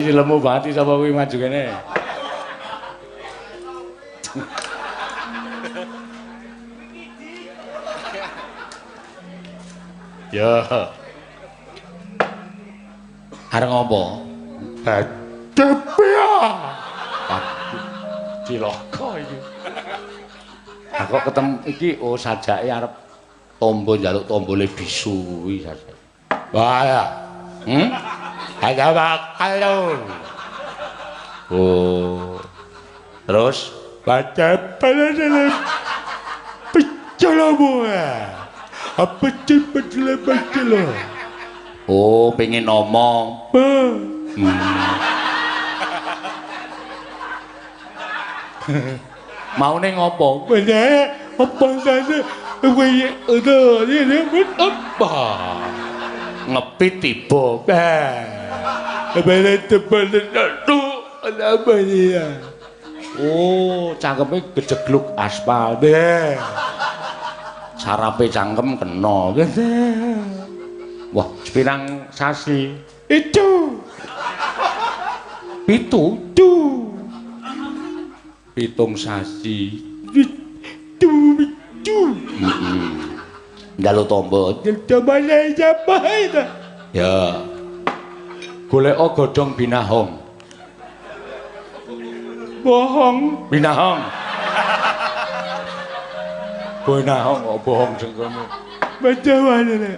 Lemu banget sapa kuwi maju kene. Ya. Arep ngopo? Aduh. Cilaka iki. Aku ketemu iki oh sajake arep tombo njaluk tombole bisu kuwi sajake. Wah ya. Ada bakal. Oh. Terus baca pada pecel apa pecel. Oh, pengen ngomong. Maune ngopo? Apa apa? Ngepit tiba. Oh, cangkeme gejegluk aspal. Sarape cangkem kena. Wah, sepirang sasi? Itu. Pitu. 7 sasi. Pitu. Njaluk tombo. Ya. Goleka godhong binahong. Bohong. Binahong. Binahong kok bohong jengkelmu. Bacawane.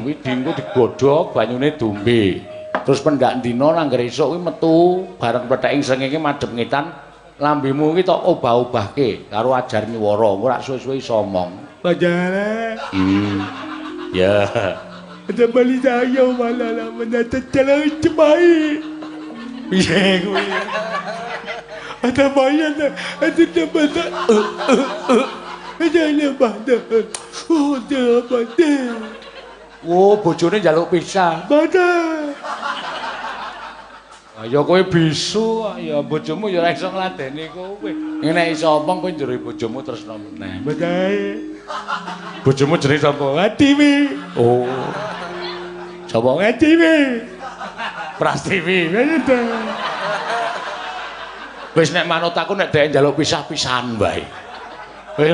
Kuwi dingku digodhog banyune dombe. Terus pendak dina nangger esuk kuwi metu bareng plethek srengenge madhep ngetan, lambemu kuwi tok obah-obahke karo ajar nyuwara, engko rak suwe-suwe iso omong. Bajare. Ya. Ada bali saya malah mendadak cebai. Piye kuwi? Ada bayan ada ada. Oh, bojone njaluk pisah. Badhe. Ya kowe bisu, ya bojomu ya ora iso ngladeni kowe. Nek iso omong kowe njero bojomu tresno meneh. Badhe. Bojomu jenenge sapa? Ngatiwi. Oh. Sapa? Ngatiwi. Prastiwi. Wis nek manut aku nek dhek njaluk pisah-pisahan wae. Kowe